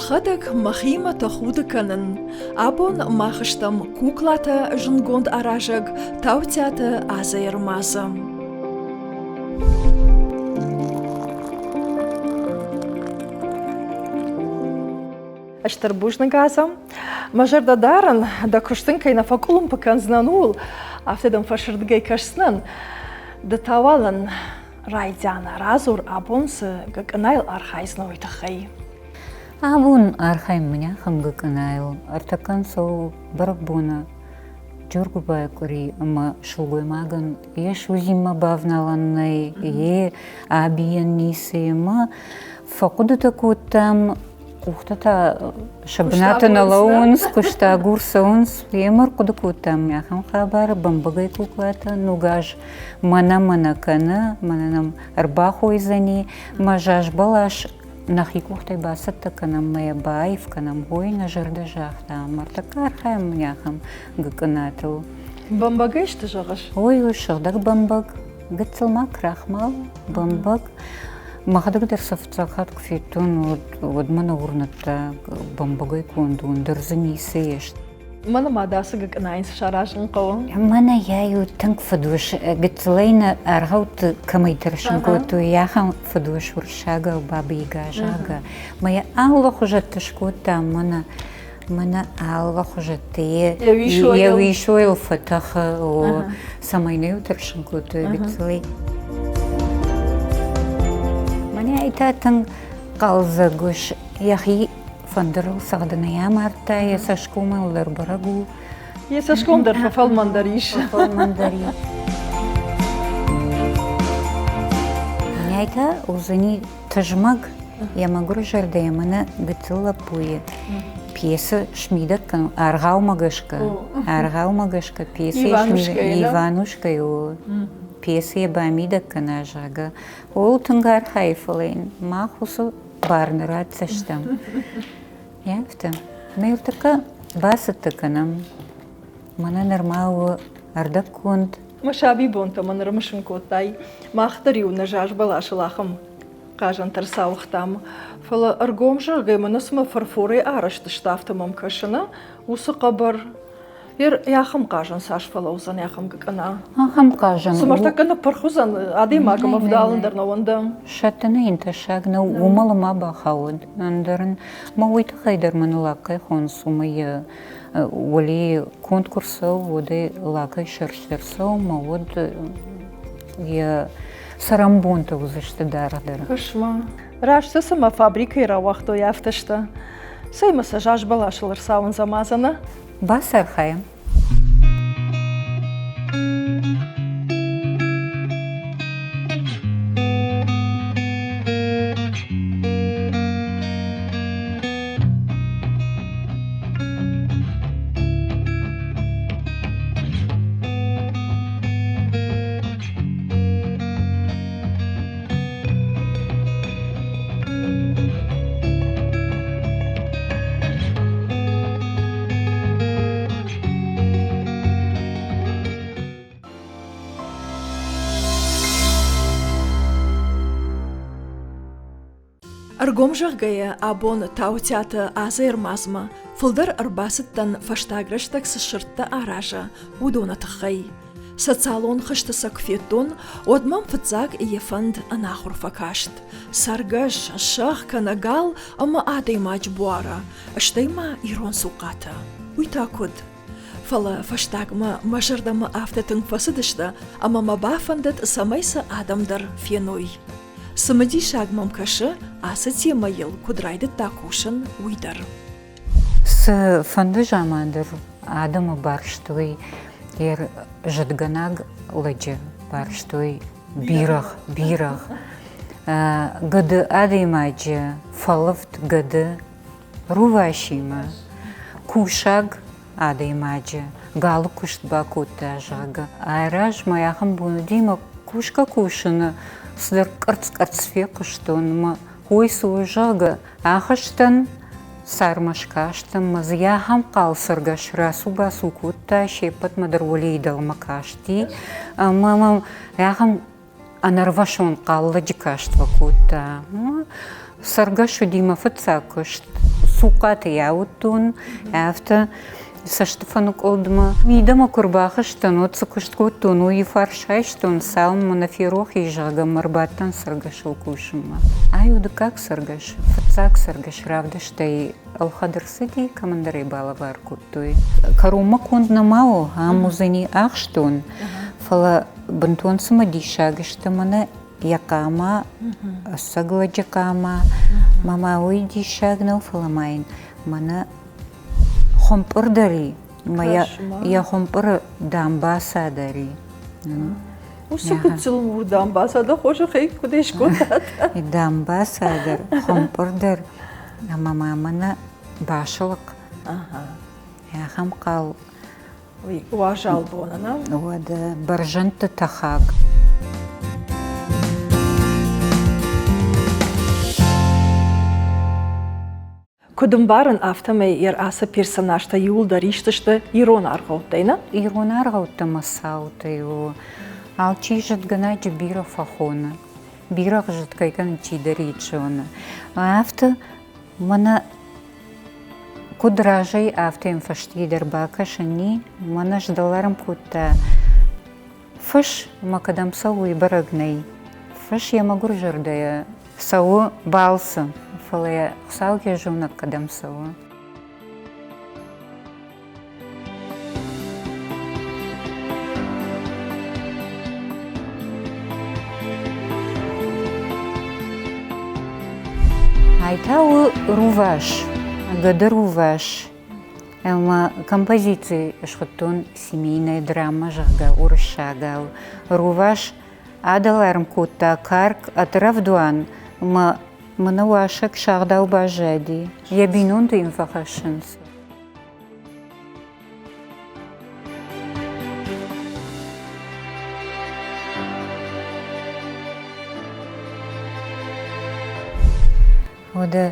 Мӕхӕдӕг мӕхимӕ тӕхуды кӕнын. Абон мах стӕм куклатӕ зындгонд аразӕг Таутиаты Азӕйы ӕрмадзы. Стыр бузныг, Азӕ. Мӕ зӕрдӕ дарын, дӕ куыст дын кӕй нӕ фӕкъуылымпы кӕндзынӕн, ууыл. Афтӕ дӕм фӕрсырдыгӕй кӕсдзынӕн. Ды та уал ын райдианы радзур, абон цы гыкъынайыл архайдзынӕ, уый тыххӕй. Абон архайын мын ахӕм гыкъынайыл. Ӕртӕккӕн цӕуы бӕрӕгбоны Джоргуыбайы къуыри ӕмӕ сылгоймагӕн йе судзинмӕ бавналӕн нӕй, йе абийӕн ницы ӕмӕ фӕхъуыдытӕ кодтам, къухтӕ та сӕ бынаты нӕ лӕууынц, куыстагур цӕуынц. Йемӕ ӕрхъуыды кодтам ахӕм хабар, бӕмбӕгӕй куклатӕ ног аз мӕнӕ-мӕнӕ кӕны, мӕнӕ нӕм ӕрбахойдзӕни, мӕ заз бӕлас нӕхи къухтӕй бацӕттӕ кӕнӕм мӕ йӕ баив кӕнӕм, ой, нӕ зӕрдӕ загъта, ӕртӕккӕ архайӕм мын ахӕм гыкъынатыл. Бӕмбӕгӕй сты, зӕгъыс? Ой, ой, сыгъдӕг бӕмбӕг, гыццыл ма крахмал, бӕмбӕг. Мӕхӕдӕг дӕр сӕ фыццаг хатт куы федтон, уӕд, уӕд мӕ нӕ уырныдта, бӕмбӕгӕй конд у, ӕндӕр дзы ницы ис. Мӕнӕ ма дӕ цы гыкъынайын цы саразын хъӕуы? Мӕнӕ йӕ иу тынг фыдуыс гыццылӕй нӕ аргъӕутты кӕмӕй тӕрсын кодтой, ахӕм фыдуыс уырыссагау бабыйгӕ, зӕгъгӕ. Мӕ йӕ алыхуызӕтты скодта мӕнӕ мӕнӕ алыхуызӕтты йӕ уисойыл фӕтӕхы, цӕмӕй нӕ иу тӕрсын кодтой гыццылӕй. Мӕнӕ ай та тынг хъӕлдзӕг ус, йӕхи Фӕндырыл цӕгъдынӕй амардта, йӕ цӕсгомыл дӕр бӕрӕг у. Йӕ цӕсгом дӕр фӕфӕлмӕндӕр ис. Фӕфӕлмӕндӕр ис. Нӕй та уыдзӕни тызмӕг, йӕ мӕгуыр зӕрдӕ йӕ мӕнӕ гыццыл лӕппуйы пьесӕ смидӕг кӕн аргъаумӕ гӕсгӕ. Аргъаумӕ гӕсгӕ пьесӕ Иванушкӕйы у. Пьесӕ йӕ бамидӕг кӕна, зӕгъгӕ. Ууыл тынг архайы, фӕлӕ йын мах уыцы бӕрны ратдзыстӕм. Афтӕ. Мӕ ӕртыккӕ бацӕттӕ кӕнӕм. Мӕнӕ нырма у ӕрдӕгконд. Мӕ сабибонтӕ мӕ нырымысын кодтай. Мах дӕр-иу нӕ заз бӕласыл ахӕм хъазӕнтӕ ӕрцауыгътам. Фӕлӕ ӕргом зӕгъгӕ, мӕнӕ цыма фарфорӕй арӕзт сты, афтӕ мӕм кӕсы, уыцы хъӕбӕр Ер ахӕм хъазӕн цас фӕлӕудзӕн, ахӕм гыкъына? Ахӕм хъазӕн. Цыма ӕртӕккӕ ныппырх уыдзӕн, адӕймагмӕ ӕвдӕлын дӕр нӕ уӕнды. Сӕттыны йын тӕссаг нӕу, уымӕл ма бахауӕд. Ӕндӕр ын мӕ уый тыххӕй дӕр мӕ лакӕй хонынц, уымӕй йӕ уӕлейы конд куы рцӕуы, уӕд ӕй лакӕй сӕрст ӕрцӕуы мӕ уӕд йӕ цӕрӕнбонтӕ уыдзысты даргъдӕр. Кӕс-ма, раст сӕ цыма фабрикӕйы рауагътой, афтӕ сты. Цӕй мӕ сӕ заз бӕласыл ӕрцауындзӕм, Азӕнӕ. Бацархайӕм. Ӕргом зӕгъгӕйӕ, абон Таутиаты Азӕ ӕрмадзмӕ фылдӕр ӕрбацыдтӕн фӕстаг рӕстӕг цы сырдтӕ аразы, уыдоны тыххӕй. Социалон хызты сӕ куы федтон, уӕд мӕм фыццаг йӕ фӕнд ӕнахуыр фӕкаст. Цӕргӕс, сӕгъ кӕнӕ гал ӕмӕ адӕймаджы буары, стӕй ма ирон цухъхъатӕ. Уый та куыд? Фӕлӕ фӕстагмӕ мӕ зӕрдӕмӕ афтӕ тынг фӕцыдысты, ӕмӕ мӕ бафӕндыд, цӕмӕй сӕ адӕм дӕр феной. Цымыдисаг мӕм кӕсы, ацы темӕйыл куыд райдыдта кусын, уый дӕр. Цыфӕнды заман дӕр адӕмы барстой йӕ зыдгӕнаг лӕджы барстой бирӕгъ, бирӕгъ. Гӕды адӕймаджы фӕлывд гӕды рувасимӕ кусӕг адӕймаджы галы куыст бакодта, зӕгъгӕ. Айразмӕ ахӕм бон уыди, мӕ кусгӕ-кусыны цыдӕр къӕрцц-къӕрцц фехъуыстон мӕ Ой, цы у, зӕгъгӕ, ахызтӕн, цармӕ скастӕн мӕ дзы ахӕм хъал цӕргӕс рацу-бацу кодта, се ппӕтмӕ дӕр уӕлейы дӕлмӕ касти ӕмӕ мӕм ахӕм ӕнӕрвӕссон хъал лӕджы каст фӕкодта. Цӕргӕс уыди мӕ фыццаг куыст. Цухъхъаты йӕ ауыдтон, афтӕ цӕстыфӕныкъуылдмӕ. Мидӕмӕ куы рбахызтӕн, уӕд цы куыст кодтон, уый фарс айстон, цалынмӕ нӕ ферох и, зӕгъгӕ, мӕ ӕрбадтӕн цӕргӕсыл кусынмӕ. Ай у дыккаг цӕргӕс, фыццаг цӕргӕс равдыстӕй ӕлхӕд ӕрцыди, кӕмӕндӕр ӕй балӕвар кодтой. Кӕронмӕ конд нӕма у, ам уыдзӕни ахстон, фӕлӕ бынтон цымыдисаг сты мӕнӕ йӕ хъама, ӕцӕг лӕджы хъама. Мӕ уый диссаг нӕу, фӕлӕ ма йын мӕнӕ хуымпъыр дӕр и, мӕ йӕ хуымпъыры дамбаца дӕр и. Уыцы гыццыл мур дамбаца дӕ хорзӕхӕй куыд скодтат? Дамбаца дӕр, хуымпъыр дӕр ӕмӕ ма мӕнӕ басылыхъ. Ахӕм хъал Уазал боны, нӕ? Уӕдӕ бӕрзӕндты тӕхӕг. Куыд ӕмбарын, афтӕмӕй йӕ ацы персонажтӕ иууылдӕр ист сты ирон аргъӕуттӕй, нӕ? Ирон аргъӕуттӕ мӕ цаутӕй у. Алчи зыдгӕнӕджы бирӕ фӕхоны. Бирӕгъ зыдгӕй кӕны чидӕрид зоны. Афтӕ мӕнӕ куыд разӕй, афтӕ йӕм фӕстейы дӕр бакӕсӕн ни. Мӕнӕ сдӕларм кодта фыс, ӕмӕ кӕдӕм цӕуы, уый бӕрӕг нӕй. Фыс йӕ мӕгуыр зӕрдӕйӕ Цӕуы балцы, фӕлӕ йӕ Хуыцау йӕ зонӕг кӕдӕм цӕуы. Ай та у рувас, гӕды рувас. Ӕмӕ композици схуыдтон семейная драма, зӕгъгӕ, уырыссагау. Рувас Адӕларм кодта карк ӕд рӕвдуан ӕмӕ мӕнӕ уасӕг сагъдау баззади. Йӕ бинонты йын фӕхӕссынц. Уӕдӕ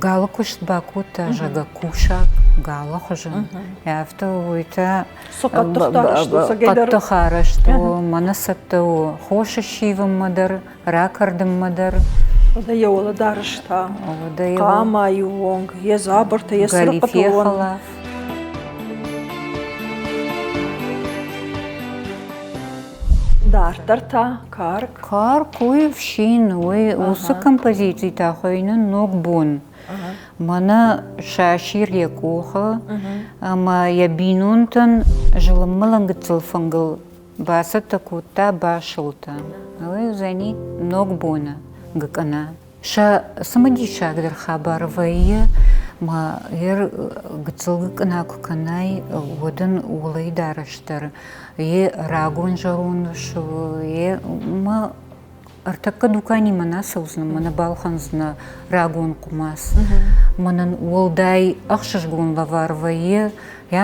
Галы куыст бакодта, зӕгъгӕ, кусӕг галы хуызӕн. Афтӕ уый та хъӕддых арӕзт у, мӕнӕ цӕттӕ у хос ссивынмӕ дӕр, ракӕрдынмӕ дӕр. Уӕдӕ йӕ уӕлӕдарӕс та хъамайы онг, йӕ дзабыртӕ, йӕ цырыхъхъыты онг. Дарддӕр та карк. Карк уый ӕфсин, уый уыцы композицитӕ хуыйны Ногбон. Мӕнӕ сасир йӕ къухы ӕмӕ йӕ бинонтӕн зылынмылын гыццыл фынгыл бацӕттӕ кодта басылтӕ. Уый уыдзӕни Ногбоны гыкъына. Сӕ цымыдисагдӕр хабар вӕййы, ма йе гыццыл гыкъына куы кӕнай, уӕд ын уылӕй дарӕс дӕр йе рагон зӕронд ус у, йе ма ӕртӕккӕ дуканимӕ нӕ ацӕудзынӕ, мӕнӕ балхӕндзынӕ рагон хъуымац. Мӕнӕн уӕлдай ӕхсызгон лӕвар вӕййы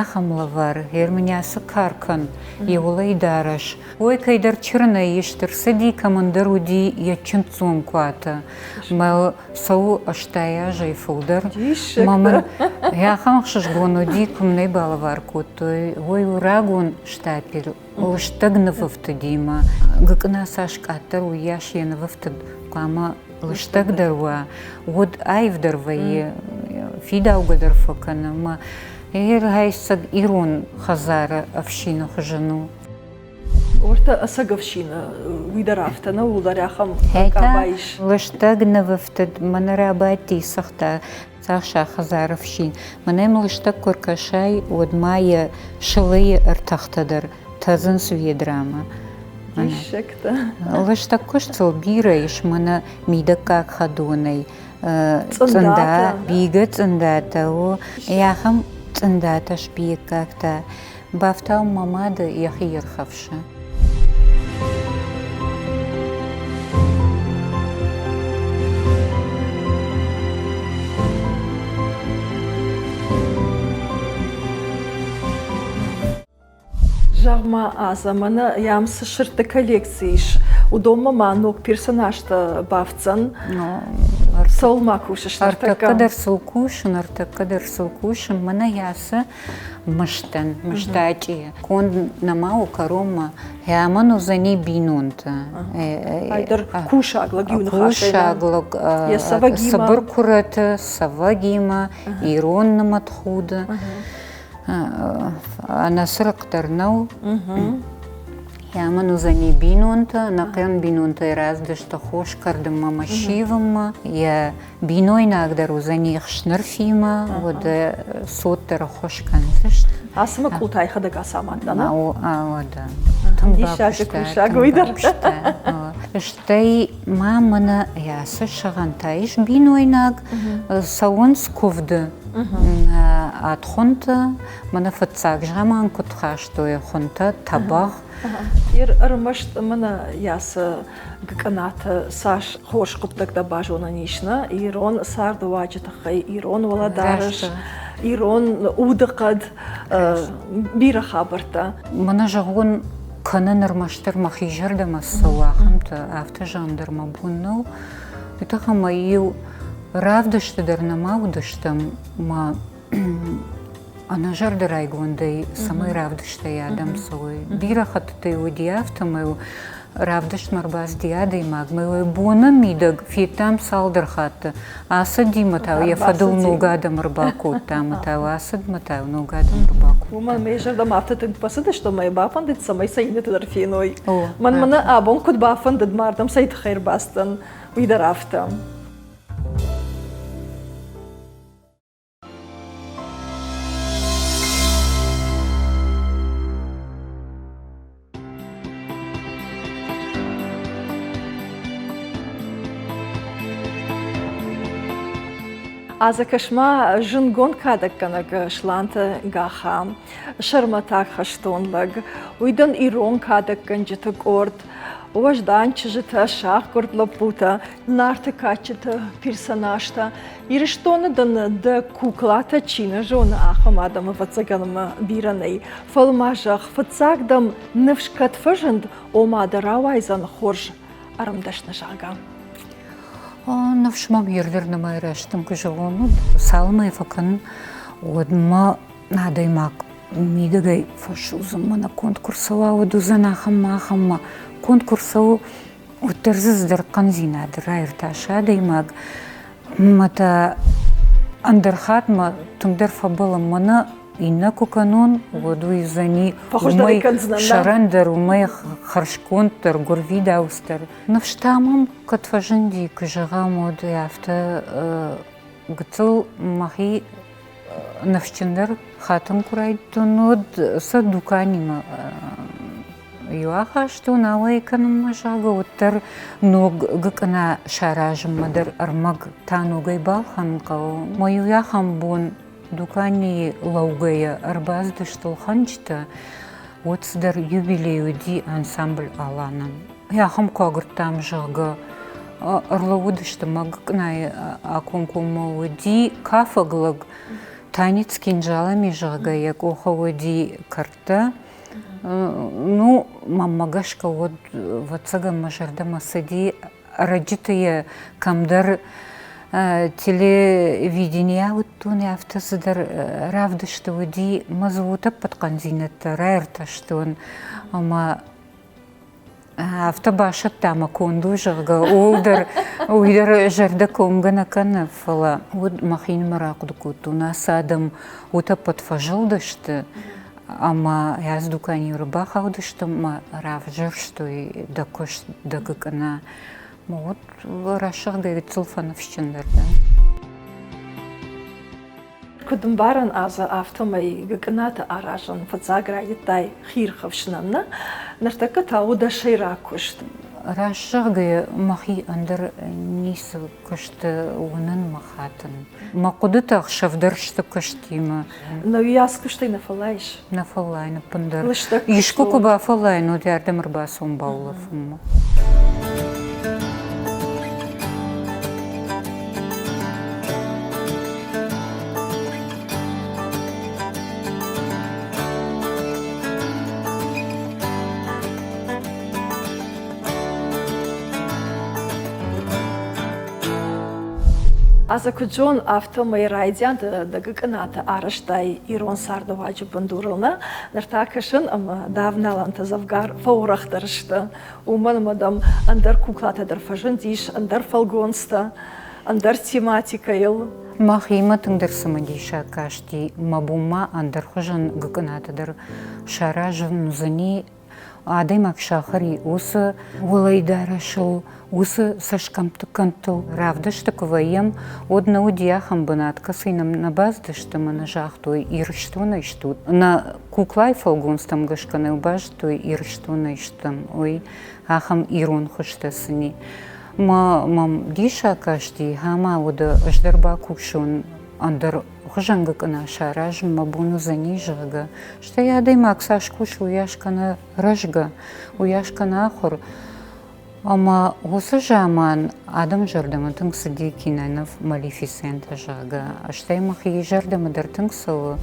ахӕм лӕвар, гъер мын ацы каркӕн йӕ уӕлӕй дарӕс. Ой, кӕйдӕр чырынӕй ист ӕрцыди, кӕмӕндӕр уыди йӕ чындздзон куатӕ. Мӕ цӕуы 80 азӕй фылдӕр. Мӕ мын ахӕм ӕхсызгон уыди, куы мын ӕй балӕвар кодтой. Ой, у рагон штапель, лыстӕг нывӕфтыдимӕ. Гыкъына цас къаддӕр, уыйас йӕ нывӕфтыд хъуамӕ лыстӕгдӕр уа, уӕд аивдӕр вӕййы, фидаугӕ дӕр фӕкӕны. Мӕ ӕцӕг ирон хӕдзары ӕфсины хуызӕн у. Уӕртӕ ӕцӕг ӕфсины уый дӕр афтӕ нӕ у, дӕр ахӕм къаба ис. Лыстӕг нывӕфтыд мӕнӕ рабадти цыхта цахса хӕдзары ӕфсин. Мӕнӕ йӕм лыстӕг куы ӕркӕсай, уӕд ма йӕ сылыйы ӕртӕхтӕ дӕр тӕдзынц ведрамӕ. Диссӕгтӕ. Лыстӕг куыст сыл бирӕ ис мӕнӕ мидӕггаг хӕдонӕй. Цъында, бигӕ цъындатӕ у. Ахӕм цъындатӕ сбийӕггӕгтӕ Бафтау мӕ мады йӕхи ирхӕфсы. Зӕгъ-ма, Азӕ, мӕнӕ йӕм цы сырдты коллекци ис, уыдонмӕ ма ног персонажтӕ бафтдзӕн? Цӕуыл ма кусыс ныртӕккӕ? дӕр сыл кусын, ӕртӕккӕ дӕр сыл кусын. Мӕнӕ ацы мыстӕн, мыстачъийы конд нӕма у кӕронмӕ. Ӕмӕн уыдзӕни бинонтӕ. Айдӕр кусаг лӕг иу ныхасӕй. Кусаг лӕг цыбыр куырӕты, цӕвӕгимӕ, ирон нымӕтхуды. Ӕнӕцырыхъ дӕр нӕу. Ӕмӕн уыдзӕни бинонтӕ, ӕнӕхъӕн бинонтӕй раздысты хос кӕрдынмӕ мӕ ссивынмӕ. Йӕ бинойнаг дӕр уыдзӕни ӕхснырфимӕ, уӕдӕ цот дӕр ӕххуыс кӕндзысты. Ацы мӕкъуылтӕ йӕхӕдӕг ацамадта, нӕ? Уӕдӕ. Тынг Диссаджы кусӕг уый дӕр. Стӕй ма мӕнӕ ацы сӕгъӕнтӕ ис бинойнаг, цӕуынц куывды ӕд хуынтӕ. Мӕнӕ фыццаг заман куыд хастой хуынтӕ, тӕбӕгъ. Ӕрмӕст мӕнӕ ацы гыкъынаты цас хорз хъуыддӕгтӕ базонӕн ис нӕ ирон цардыуаджы тыххӕй, ирон уӕлӕдарӕс, ирон удыхъӕд, бирӕ хабӕрттӕ. Мӕнӕ зӕгъон, кӕнын ӕрмӕстдӕр мӕхи зӕрдӕмӕ цӕуы ахӕмтӕ, афтӕ зӕгъын дӕр мӕ бон нӕу. Уый тыххӕй ӕмӕ иу равдысты дӕр нӕма уыдыстӕм, мӕ ӕнӕзӕрдӕрайгондӕй цӕмӕй равдыстӕй адӕм цӕуой. Бирӕ хӕттытӕй уыди афтӕмӕй равдыстмӕ ӕрбацыди адӕймаг, мӕ боны мидӕг федтам цалдӕр хатты. Ацыди мӕ та йӕ фӕдыл ног адӕм ӕрбакодта, ӕмӕ та ацыд мӕ та ног адӕм ӕрбакодта. Уымӕн мӕ зӕрдӕмӕ афтӕ тынг фӕцыдысты ӕмӕ йӕ бафӕндыд, цӕмӕй сӕ иннӕты дӕр феной. Мӕн мӕнӕ абон куыд бафӕндыд, мӕ ардӕм цӕй тыххӕй ӕрбацыдтӕн, уый дӕр афтӕ. Азакӕс-ма зындгонд кадӕггӕнӕг Сланты Гаха, сӕрмӕтаг хӕстон лӕг. Уый дын ирон кадӕггӕнджыты къорд, уӕздан чызджытӕ, сахъгуырд лӕппутӕ, Нарты кадджыты персонажтӕ. Ирыстоны дын дӕ куклатӕ чи нӕ зоны, ахӕм адӕм ӕвӕццӕгӕн бирӕ нӕй. Фӕлӕ ма зӕгъ, фыццаг дӕм ныфс кӕд фӕзынд, ома дӕ рауайдзӕн хорз ӕрмдӕсны, зӕгъгӕ? Ныфс мӕм ӕрдӕр нӕма рӕзтӕн куы зӕгъон, уӕд цалынмӕ фӕкӕнын, уӕдмӕ адӕймаг мидӕгӕй фӕсудзын мӕнӕ конд куы рцӕуа, уӕд уыдзӕн ахӕммӕ, ахӕммӕ. Конд куы рцӕуы, уӕддӕр дзы цыдӕр хъӕндзинад раиртасы адӕймаг. Мӕ та ӕндӕр хатт мӕ тынгдӕр фӕбӕллын, мӕнӕ иннӕ куы кӕнон, уӕд уый уыдзӕни уымӕй сӕрӕндӕр, уымӕй хӕрзконддӕр, гуырвидауцдӕр. Ныфс та мӕм кӕд фӕзынди, куы зӕгъӕм, уӕд афтӕ гыццыл мӕхи ныфсджындӕр хатын куы райдыдтон, уӕд сӕ дуканимӕ иу ахастон ауӕй кӕнынмӕ, зӕгъгӕ, уӕддӕр ног гыкъына саразынмӕ дӕр ӕрмӕг та ногӕй балхӕнын хъӕуы. Мӕ иу ахӕм бон дуканийы лӕугӕйӕ ӕрбацыдысты ӕлхӕнджытӕ, уӕд цыдӕр юбилей уыди ансамбль Аланӕн. Ахӕм куы агуырдтам, зӕгъгӕ, ӕрлӕууыдысты мӕ гыкъынайы акомкоммӕ уыди кафӕг лӕг, танец кинжалами, зӕгъгӕ, йӕ къухы уыди кӕрдтӕ. Ну, мӕнмӕ гӕсгӕ, уӕд, ӕвӕццӕгӕн, мӕ зӕрдӕмӕ цыди ӕрӕджыты йӕ кӕмдӕр телевиденийӕ уыдтон, афтӕ цыдӕр равдысты уыди, мӕ дзы утӕппӕт хъӕндзинӕдтӕ раиртӕстон ӕмӕ афтӕ басӕтта мӕ конд у, зӕгъгӕ, ууыл дӕр уый дӕр зӕрдӕ комгӕ нӕ кӕны, фӕлӕ уӕд мӕхинымӕр ахъуыды кодтон, ацы адӕм утӕппӕт фӕзылдысты ӕмӕ ӕз дуканийы ӕрбахаудысты ӕмӕ равзӕрстой дӕ куыст, дӕ гыкъына. Вот рӕсугъдӕй гыццыл фӕныфсджындӕр дӕн. Куыд ӕмбарӕн азы, афтӕмӕй гыкъынаты аразын фыццаг райдыдтай хиирхӕфсынӕн, нӕ? Ныртӕккӕ та у дӕ сӕйраг куыст. Раст зӕгъгӕйӕ, мӕхи ӕндӕр ницы куысты уынын мӕ хатын. Мӕ хъуыдытӕ ӕхсӕв дӕр сты куыстимӕ. Науиас куыстӕй нӕ фӕллайыс? Нӕ фӕллайын ӕппындӕр. Искуы куы бафӕллайын, уӕд ардӕм ӕрбацӕуын баулӕфынмӕ. Азы куыд зон, афтӕмӕй райдианты Дӕгыкъынаты арӕзтай ирон цардыуаджы бындурыл нӕ. Ныр та кӕсын ӕмӕ давналӕнтӕ дзӕвгар фӕуӕрӕхдӕр сты. Уымӕн ӕмӕ дӕм ӕндӕр куклатӕ дӕр фӕзындис, ӕндӕр фӕлгонцтӕ, ӕндӕр тематикӕйыл. Мӕхимӕ тынгдӕр цымыдисаг касти, мӕ бон ма ӕндӕр хуызӕн гыкъынатӕ дӕр саразын уыдзӕни Адӕймаг сахари уыцы уӕлӕйдарӕсыл, уыцы цӕсгӕмтты кӕндтыл равдысты куы вӕййӕм, уӕд нӕ уыди ахӕм бынат, кӕцыйы нӕм нӕ бацыдысты ӕмӕ нӕ загътой, Ирыстонӕй стут. Нӕ куклайы фӕлгонцтӕм гӕсгӕ нӕ базыдтой, Ирыстонӕй стӕм, уый ахӕм ирон хуызтӕ сын и. Мӕ мӕм диссаг касти, ӕмӕ уӕдӕ ӕз дӕр бакусон ӕндӕр хуызӕн гыкъына саразын мӕ бон уыдзӕни, зӕгъгӕ. Стӕй адӕймаг цас кусы, уыйас кӕны рӕзгӕ, уыйас кӕны ахуыр. Ӕмӕ уыцы заман адӕмы зӕрдӕмӕ тынг цыди киноныв Малефисента, зӕгъгӕ. Стӕй мӕхи зӕрдӕмӕ дӕр тынг цӕуы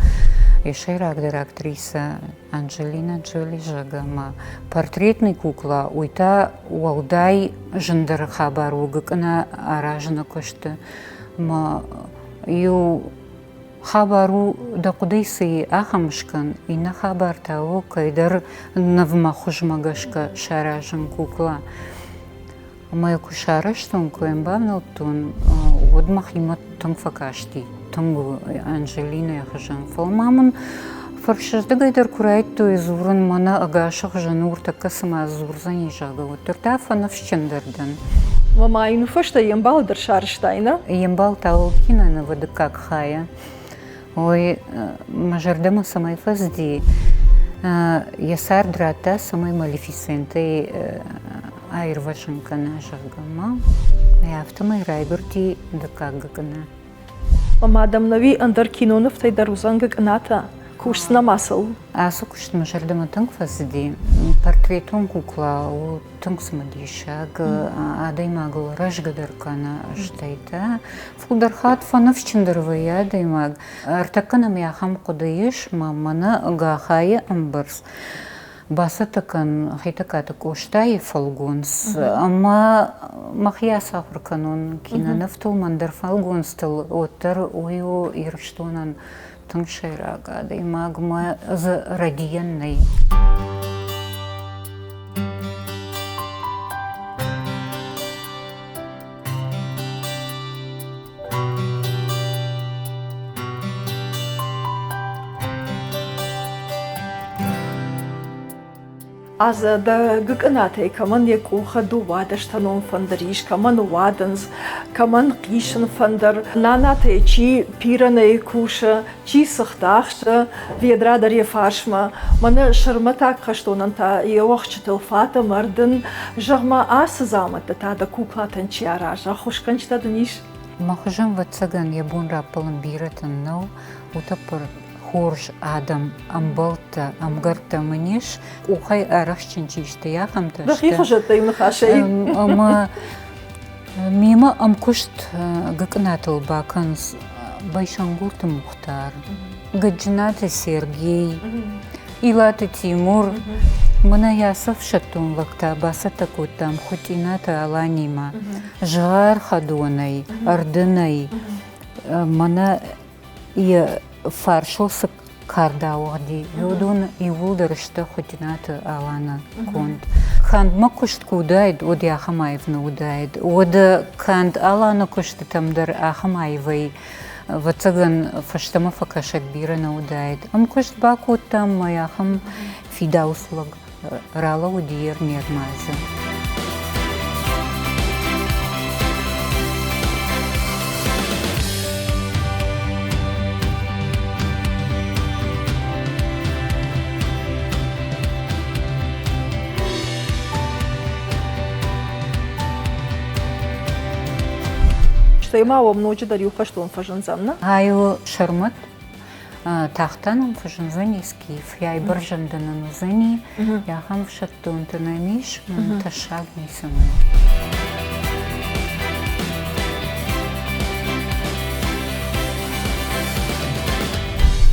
йӕ сӕйрагдӕр актрисӕ Анджелина Джоли, зӕгъгӕ, ӕмӕ портретный кукла, уый та уӕлдай зындӕр хабар у гыкъына аразыны куысты. Ӕмӕ иу хабар у, дӕ хъуыдыйы цы и, ахӕм скӕн, иннӕ хабар та у, кӕйдӕр нывмӕ хуызмӕ гӕсгӕ саразын кукла. Ӕмӕ йӕ куы сарӕзтон, куы йӕм бавнӕлдтон, уӕд мӕхимӕ тынг фӕкасти, тынг Анжелинӕйы хуызӕн. Фӕлӕ ма мын фӕрсырдыгӕй дӕр куы райдыдтой дзурын, мӕнӕ ӕгасы хуызӕн у, ӕртӕккӕ цыма дзурдзӕни, зӕгъгӕ, уӕддӕр та фӕныфсджындӕр дӕн. Ма йын фӕстӕ йе мбал дӕр сарӕзтай, нӕ? Йе мбал та у кинонывы дыккаг хайы. Ой, мӕ зӕрдӕмӕ цӕмӕй фӕцыди, йӕ цард радта, цӕмӕй Малефисентӕй аирвӕзын кӕна, зӕгъгӕ, ма афтӕмӕй райгуырди дыккаг гыкъына. Ӕмӕ дӕм нӕуи ӕндӕр кинонывтӕй дӕр уыдзӕн гыкъынатӕ? Кусдзынӕ ма сыл? Ацы куыст мӕ зӕрдӕмӕ тынг фӕцыди. Портретон кукла у тынг цымыдисаг, адӕймагыл рӕзгӕ дӕр кӕны, стӕй та фылдӕр хатт фӕныфсджындӕр вӕййы адӕймаг. Ӕртӕккӕ нӕм ахӕм хъуыды ис, мӕ мӕнӕ Гахайы ӕмбӕрц бацӕттӕ кӕн Хетӕгкаты Къостайы фӕлгонц ӕмӕ мӕхи ацахуыр кӕнон кинонывтыл, мӕндӕр фӕлгонцтыл, уӕддӕр уый у Ирыстонӕн тынг сӕйраг адӕймагмӕ дзы рӕдийӕн нӕй. Азӕ дӕ гыкъынатӕй кӕмӕн йӕ къухы дыууадӕстӕнон фӕндыр ис, кӕмӕн уадындз, кӕмӕн хъисын фӕндыр. Нанатӕй чи пирӕнӕй кусы, чи цыхт ахсы, ведра дӕр йӕ фарсмӕ. Мӕнӕ сӕрмӕтаг хӕстонӕн та йе уӕхсчытыл фат ӕмӕ ӕрдын. Зӕгъ-ма, ацы дзаумӕттӕ та дӕ куклатӕн чи аразы, ӕххуысгӕнджытӕ дын ис? Мӕ хуызӕн, ӕвӕццӕгӕн, йӕ бон раппӕлын бирӕтӕн нӕу, утӕппӕр хорз адӕм, ӕмбӕлттӕ, ӕмгӕрттӕ мын ис, къухӕй арӕхстджын чи сты, ахӕмтӕ сты. Дӕхи хуызӕттӕй ныхасӕй. Ӕмӕ мемӕ ӕмкуыст Гыкъынатыл бакӕнынц Байсангурты Мухтар, Гӕджынаты Сергей, Илаты Тимур. Мӕнӕ йӕ ацы ӕфсӕддон лӕгтӕ бацӕттӕ кодтам Хуытъинаты Аланимӕ. Згъӕр хӕдонӕй, ӕрдынӕй, мӕнӕ йӕ фарсыл цы кард ауыгъди, уыдон иууылдӕр сты Хуытъинаты Аланы конд. Канд мӕ куыст куы уыдаид, уӕд ахӕм аив нӕ уыдаид. Уӕдӕ канд Аланы куыстытӕм дӕр ахӕм аивӕй, ӕвӕццӕгӕн, фӕстӕмӕ фӕкӕсӕг бирӕ нӕ уыдаид. Ӕмкуыст бакодтам мӕ ахӕм фидауц лӕг ралӕууыди йе рмадзы. Стӕй ма уӕм ноджыдӕр иу хӕстон фӕзындзӕн, нӕ? Ай у Сӕрмӕт. Тагъд нӕм фӕзындзӕни скиф, йай бӕрзӕнды нын уыдзӕни, ахӕм ӕфсӕддонтӕ нӕм ис, тӕссаг ницӕмӕй у.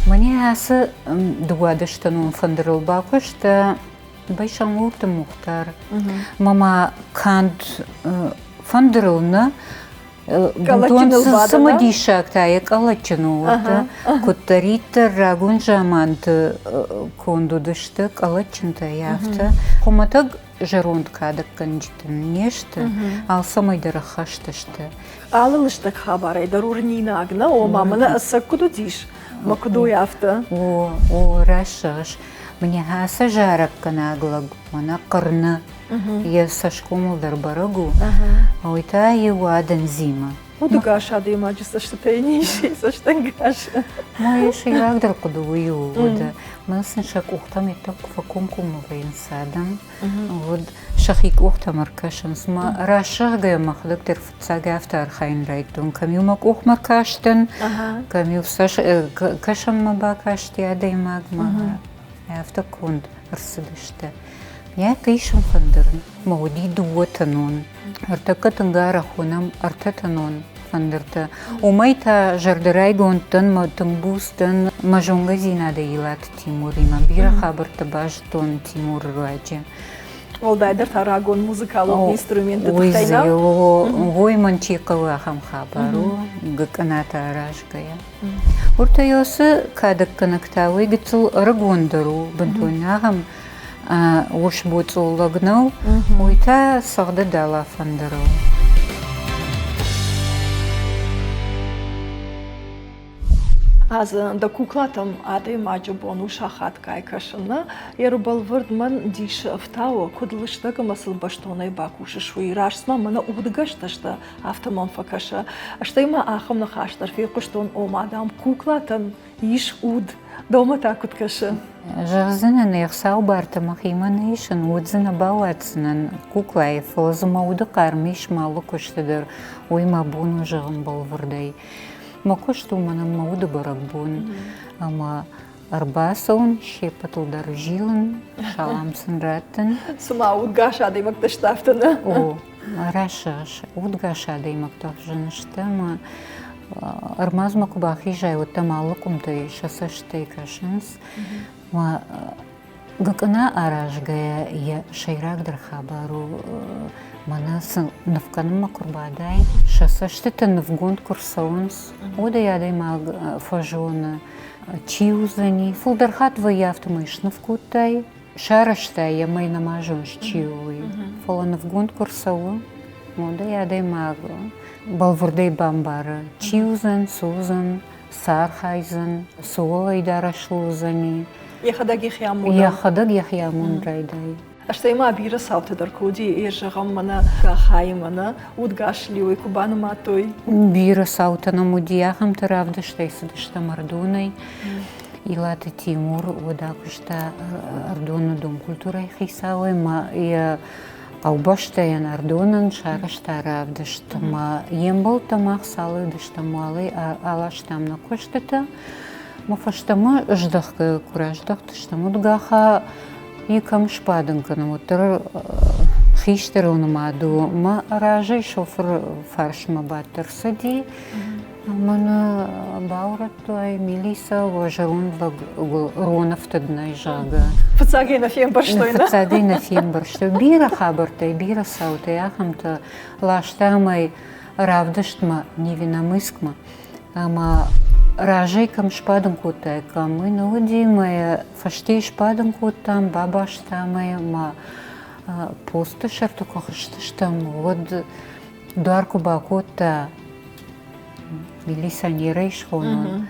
Мӕнӕ ацы дыууадӕстӕнон фӕндырыл бакуыста Байсамурты Мухтар. Мама канд фӕндырыл нӕ. Бынтон цымыдисаг та йӕ къӕлӕтджын у. Куыддӕриддӕр рагон заманты конд уыдысты къӕлӕтджынтӕ, афтӕ. Хуымӕтӕг зӕронд кадӕггӕнджытӕ не сты, алцӕмӕй дӕр ӕххӕст сты. Алы лыстӕг хабарӕй дӕр уырнинаг нӕ, ома мӕнӕ ӕцӕг куыд уыдис, мӕ куыд уый афтӕ. О, о, раст зӕгъыс. Мӕнӕ ацы зарӕггӕнӕг лӕг мӕнӕ хъырны йӕ цӕсгомыл дӕр бӕрӕг у, уый та иу адӕндзимӕ. Удыгас адӕймаджы цӕстытӕй не ис цӕстӕнгас. Мӕ сӕйрагдӕр хъуыды уый у, уӕд мӕн сын сӕ къухтӕм йеддӕм куы фӕкомкоммӕ вӕййынц адӕм, уӕд сӕхи къухтӕм ӕркӕсынц. Мӕ рӕсугъдӕй мӕхӕдӕг дӕр фыццаг афтӕ архайын райдыдтон. Кӕм-иу мӕ къухмӕ кастӕн, кӕм-иу кӕсӕнмӕ бакасти адӕймагмӕ, афтӕ конд ӕрцыдысты. Йӕ хъисын фӕндыр мӕ уыди дыууӕтӕнон. Ӕртӕккӕ тынг арӕх уынӕм ӕртӕтӕнон фӕндыртӕ. Уымӕй та зӕрдӕрайгонд дӕн мӕ тынг буц дӕн мӕ зонгӕдзинады Илаты Тимуримӕ. Бирӕ хабӕрттӕ базыдтон Тимуры руаджы. Уӕлдайдӕр та рагон музыкалон инструментты тыххӕй нӕ? Уый мӕн чи хъӕуы, ахӕм хабар у, гыкъынатӕ аразгӕйӕ. Уыртӕ ацы кадӕггӕнӕг та уый гыццыл ӕрыгондӕр у, бынтон ахӕм урсбоцъо лӕг нӕу, уый та цӕгъды дӕлӕ фӕндырыл. Азы дӕ куклатӕм адӕймаджы бон у сахатгай кӕсын. Ӕрбӕлвырд мӕн дисы ӕфтауы, куыд лыстӕг ӕмӕ сыл бӕстонӕй бакусыс, уый. Раст ма мӕнӕ удгӕстӕ сты, афтӕ мӕм фӕкӕсы. Стӕй ма ахӕм ныхас дӕр фехъуыстон, ома, дам, куклатӕн ис уд. Дӕумӕ та куыд кӕсы? Зӕгъдзынӕн, ӕхцауы бартӕ мӕхимӕ нӕ исын, уд дзы нӕ бауадздзынӕн куклайы, фӕлӕ дзы мӕ уды хъарм ис мӕ алы куысты дӕр, уый мӕ бон у зӕгъын бӕлвырдӕй. Мӕ куыст у мӕнӕн мӕ уды бӕрӕгбон ӕмӕ ӕрбацӕуын, се ппӕтыл дӕр зилын, салам сын раттын. Цыма удгас адӕймӕгтӕ сты афтӕ нӕ? О, рӕсӕгъыс, удгас адӕймӕгтӕ хуызӕн сты ӕмӕ ӕрмадзмӕ куы бахизай, уӕд дӕм алы къуымтӕй сӕ цӕстӕй кӕсынц. Мӕ гыкъына аразгӕйӕ йӕ сӕйрагдӕр хабар у, мӕнӕ сын ныв кӕнынмӕ куы рбадай, сӕ цӕстытӕ нывгонд куы рцӕуынц, уӕд ӕй адӕймаг фӕзоны, чи уыдзӕни. Фылдӕр хатт вӕййы афтӕмӕй сныв кодтай, сарӕзтай йӕ мӕй нӕма зоныс, чи у, уый. Фӕлӕ нывгонд куы рцӕуы, уӕд ӕй адӕймаг бӕлвырдӕй бамбары, чи уыдзӕн, цы уыдзӕн, цы архайдзӕн, цы уӕлӕйдарӕс уыдзӕни. Йӕхӕдӕг йӕхи амонын. Йӕхӕдӕг йӕхи амонын райдайы. Стӕй ма бирӕ цаутӕ дӕр куы уыди, йе зӕгъӕм, мӕнӕ Гахайы мӕнӕ удгас лиуӕй куы банымадтой. Бирӕ цаутӕ нӕм уыди, ахӕмтӕ равдыстӕй цыдыстӕм Ӕрдонӕй. Илаты Тимур уӕд акуыста Ӕрдоны домкультурӕйы хицауӕй ӕмӕ йӕ хъӕубӕстӕйӕн Ӕрдонӕн сарӕзта равдыст. Ӕмӕ йе мбӕлттӕ мах цал уыдыстӕм, уалӕй аластам нӕ куыстытӕ. Мӕ фӕстӕмӕ здӕхгӕ куы раздӕхтыстӕм, уӕд Гаха йӕ кӕм сбадын кӕнӕм, уӕддӕр хистӕрыл нымад у. Мӕ разӕй шофыр фарсмӕ бадт ӕрцыди. Мӕнӕ баурӕдтой милицӕ, уӕ зӕронд лӕг ронӕфтыд нӕй, зӕгъгӕ. Фыццагӕй нӕ фембӕрстой, нӕ? Фыццагӕй нӕ фембӕрстой. Бирӕ хабӕрттӕй, бирӕ цаутӕй ахӕмтӕ ластам ӕй равдыстмӕ Невинномыскмӕ. Ӕмӕ разӕй кӕм сбадын кодтаиккам, уый нӕ уыди, мӕ йӕ фӕстейы сбадын кодтам, бабастам ӕй ӕмӕ посты сӕрты куы хызтыстӕм, уӕд дуар куы бакодта милиционерӕй схонон,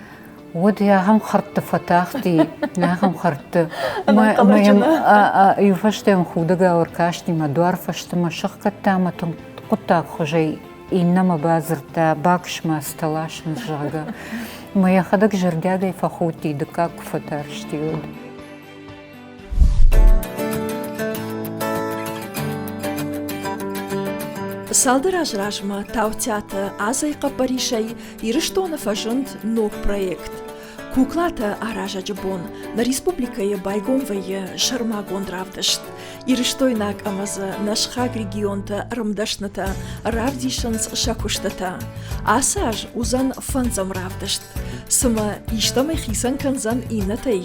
уӕд ахӕм хӕрдты фӕтахти, ахӕм хӕрдты. Ӕмӕ йӕм иу фӕстӕ йӕм худӕгау ӕркасти мӕ дуар фӕстӕмӕ сӕхгӕдта ӕмӕ тынг хъуыддагхуызӕй иннӕмӕ бадзырдта, бакус-ма стӕласын, зӕгъгӕ. Мӕ йӕхӕдӕг зӕрдиагӕй фӕхудти, дыккаг куы фӕтарсти, уӕд. Цалдӕр азы размӕ Таутиаты Азӕйы хъӕппӕрисӕй Ирыстоны фӕзынд ног проект. Куклатӕ аразӕджы бон нӕ республикӕйы байгом вӕййы сӕрмагонд равдыст. Ирыстойнаг ӕмӕ дзы нӕ сыхаг регионты ӕрмдӕснытӕ равдисынц сӕ куыстытӕ. Ацы аз уыдзӕн фӕндзӕм равдыст. Цымӕ истӕмӕй хицӕн кӕндзӕн иннӕтӕй?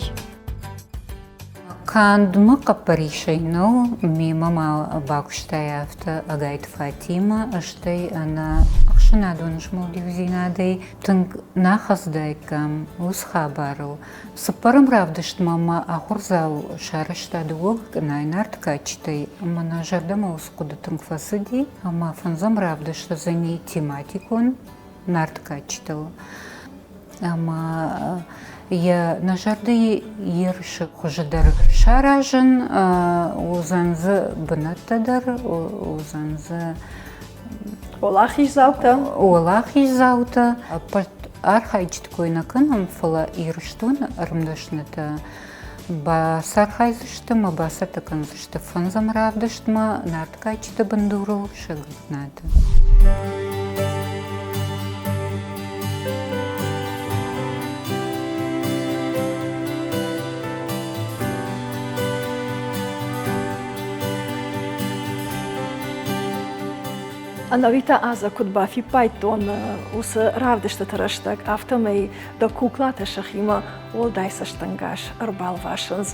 Канд мӕ хъӕппӕрисӕй нӕу, мемӕ ма бакуыстай афтӕ Ӕгайты Фатимӕ, стӕй ӕнӕ Ӕхсӕнадон змӕлд иудзинадӕй тынг нӕ хӕцыдаиккам уыцы хабарыл. Цыппӕрӕм равдыстмӕ мӕ ахуырдзау сарӕзта дыууӕ гыкъынайы нарты кадджытӕй ӕмӕ нӕ зӕрдӕмӕ уыцы хъуыды тынг фӕцыди ӕмӕ фӕндзӕм равдыст уыдзӕни тематикон нарты кадджытыл. Ӕмӕ йӕ нӕ зӕрды ерысы хуызы дӕр саразын, уыдзӕн дзы бынӕттӕ дӕр, уыдзӕн дзы Уӕлахиздзаутӕ. Уӕлахиздзаутӕ. Ӕппӕт архайджыты кой нӕ кӕнӕм, фӕлӕ Ирыстоны ӕрмдӕснытӕ бацархайдзысты ӕмӕ бацӕттӕ кӕндзысты фӕндзӕм равдыстмӕ Нарты кадджыты бындурыл сӕ гыгнаты. Ӕнӕуи та Азӕ куыд бафиппайдтон уыцы равдыстыты рӕстӕг, афтӕмӕй дӕ куклатӕ сӕхимӕ уӕлдай цӕстӕнгас ӕрбалвасынц,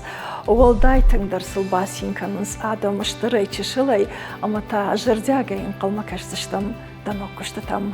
уӕлдай тынгдӕр сыл бацин кӕнынц адӕм стырӕй, чысылӕй, ӕмӕ та зӕрдиагӕй ӕнхъӕлмӕ кӕсдзыстӕм дӕ ног куыстытӕм.